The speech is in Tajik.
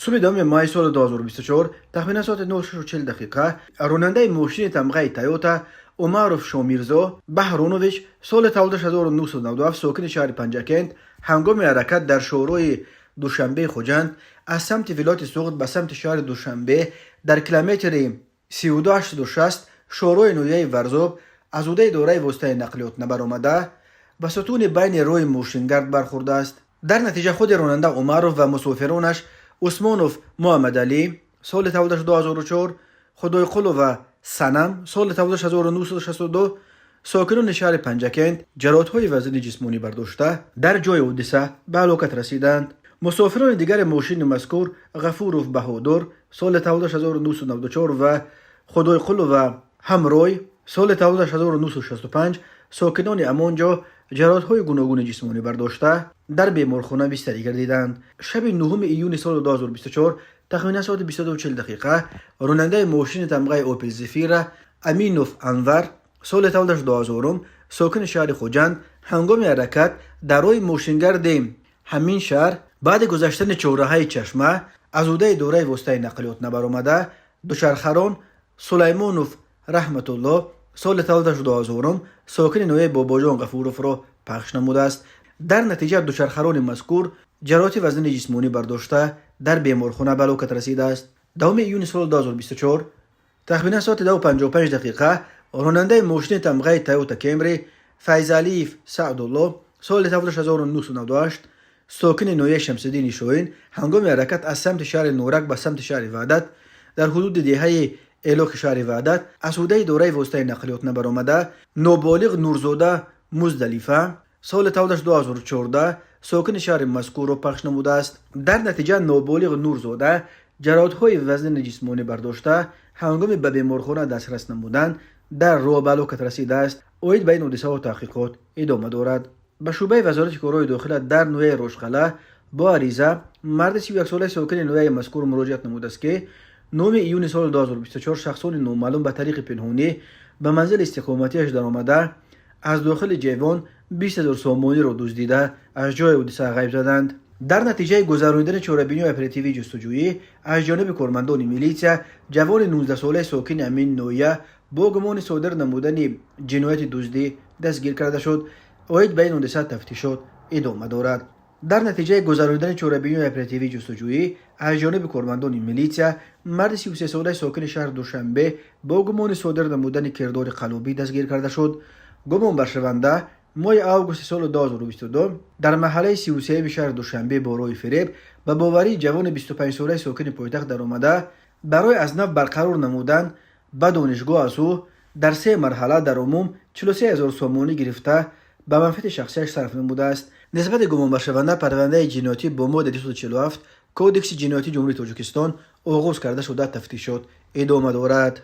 Субҳи 10 май соли 2024, тахминан соати 06:40 дақиқа, ронандаи мошини тамғаи «Тойота» Умаров Шомирзо Баҳронович, соли таваллудаш 1997, сокини шаҳри Панҷакент, ҳангоми ҳаракат дар шоҳроҳи Душанбеи Хуҷанд аз самти вилояти Суғд ба самти шаҳри Душанбе дар километри 32860 шоҳроҳи ноҳияи Варзоб аз ҳудаи идораи воситаи нақлиёт набаромада, ба сутуни байни роҳи мошингард бархӯрдааст. Дар натиҷа худи ронанда Умаров ва мусофиронаш Усмонов Муҳаммадалӣ, соли таваллудаш 2004, Худойқулова Санам, соли таваллудаш 1962, сокинони шаҳри Панҷакент, ҷароҳатҳои вазнини ҷисмонӣ бардошта, дар ҷои ҳодиса ба ҳалокат расиданд. Мусофирони дигари мошини мазкур Ғафуров Баҳодур, соли таваллудаш 1994, ва Худойқулова Ҳамрой, соли таваллудаш 1965, сокинони ҳамон ҷо, ҷароҳатҳои гуногуни ҷисмонӣ бардошта, дар беморхона бистарӣ гардиданд. Шаби 9 июни соли 2024, тахминан соати 22:40 дақиқа, ронандаи мошини тамғаи «Опел Зефира» Аминов Анвар, соли таваллудаш 2000, сокини шаҳри Хуҷанд, ҳангоми ҳаракат дар роҳи мошингарди ҳамин шаҳр баъди гузаштани чорраҳаи Чашма аз ҳудаи идораи воситаи нақлиёт набаромада, дучархарон Сулаймонов Раҳматулло, соли таваллудаш 2000, сокини ноҳияи Бобоҷон Ғафуровро пахш намудааст. Дар натиҷа дучархарони мазкур ҷароҳати вазнини ҷисмонӣ бардошта, дар беморхона ба ҳалокат расидааст. 10 июни соли 2024, тахминан соати 10:55 дақиқа, ронандаи мошини тамғаи «Тойота Кемри» Файзалиев Саъдулло, соли таваллудаш 1998, сокини ноҳияи Шамсиддини Шоҳин, ҳангоми ҳаракат аз самти шаҳри Норак ба самти шаҳри Ваҳдат дар ҳудуди деҳаи Элоқи шаҳри Ваҳдат аз ҳудаи идораи воситаи нақлиёт набаромада, ноболиғ Нурзода Муздалифа, соли таваллудаш 2014, сокини шаҳри мазкурро пахш намудааст. Дар натиҷа ноболиғ Нурзода ҷароҳатҳои вазнини ҷисмонӣ бардошта, ҳангоми ба беморхона дастрас намудан дар роҳ ба ҳалокат расидааст. Оид ба ин ҳодисаҳо таҳқиқот идома дорад. Ба шӯъбаи Вазорати корҳои дохила дар ноҳияи Рошқалъа бо ариза марди 31-солаи сокини ноҳияи мазкур муроҷиат намудааст, ки 9 июни соли 2024 шахсони номаълум ба тариқи пинҳонӣ ба манзили истиқоматиаш даромада, аз дохили ҷевон 20 0 сомониро дуздида, аз ҷои ҳодиса ғайб заданд. Дар натиҷаи гузаронидани чорабиниҳои оперативии ҷустуҷӯӣ аз ҷониби кормандони милитсия ҷавони 19-солаи сокини ҳамин ноҳия бо гумони содир намудани ҷинояти дуздӣ дастгир карда шуд. Оид ба ин ҳодиса тафтишот идома дорад. Дар натиҷаи гузаронидани чорабиниҳои оперативии ҷустуҷӯӣ аз ҷониби кормандони милитсия марди 33-солаи сокини шаҳри Душанбе бо гумони содир намудани кирдори қаллобӣ дастгир карда шуд. Гумонбаршаванда моҳи августи соли 2022 дар маҳаллаи 33-ми шаҳри Душанбе бо роҳи фиреб ба боварии ҷавони 25-солаи сокини пойтахт даромада, барои аз нав барқарор намудан ба донишгоҳ аз ӯ дар се марҳала дар умум 43 0 сомонӣ гирифта, ба манфиати шахсияш сарф намудааст. Нисбати гумонбаршаванда парвандаи ҷиноятӣ бо моддаи 247 Кодекси ҷиноятии Ҷумҳурии Тоҷикистон оғоз карда шуда, тафтишот идома дорад.